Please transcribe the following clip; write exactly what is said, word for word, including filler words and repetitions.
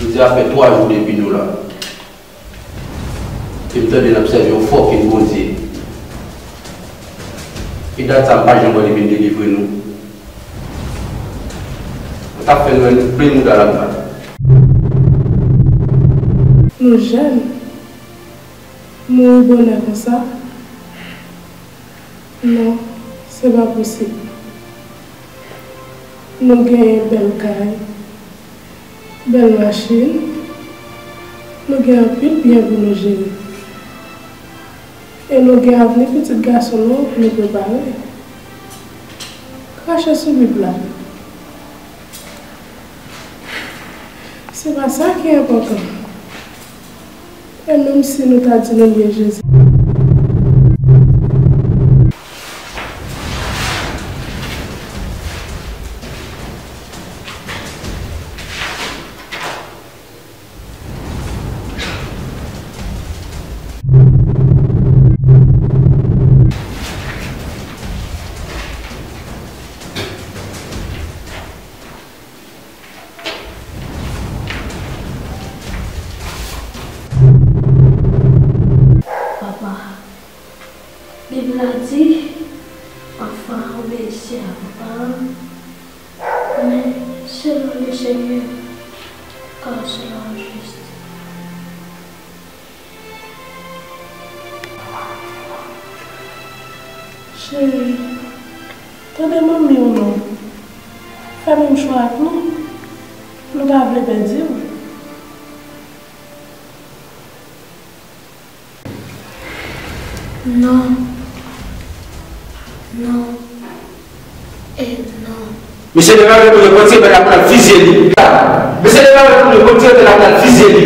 Jodi a fè twa jou depi nou la. E m tande n ap sèvi yon fòkin Bondye. E dat sa m pa janm wè li vin delivre nou. Mwen t ap fè nou wè nou plen mouda lakay. Nou jèn, mouri bonè konsa? Non, se pa posib. Nou genyen bèl kay, bèl machin, nou gen anpil byen pou nou jere. E nou gen avni pitit gason nou pou nou prepare. Krache sou Bib la. Se pa sa ki enpòtan. E menm si nou ta di nou nye Jezi. Papa, Bib la di, anfan obeyisi a papa l, men selon Lesenyè, kar sera juste. Cheri, tande manmi w non. Fè menm chwa ak nou. Nou pa vle pèdi w. Non. Non. E non. Mesye Devalye tounen konn tirè bèl la pou n al fizye li. Mesye Devalye tounen konn tirè bèl la pou n al fizye li.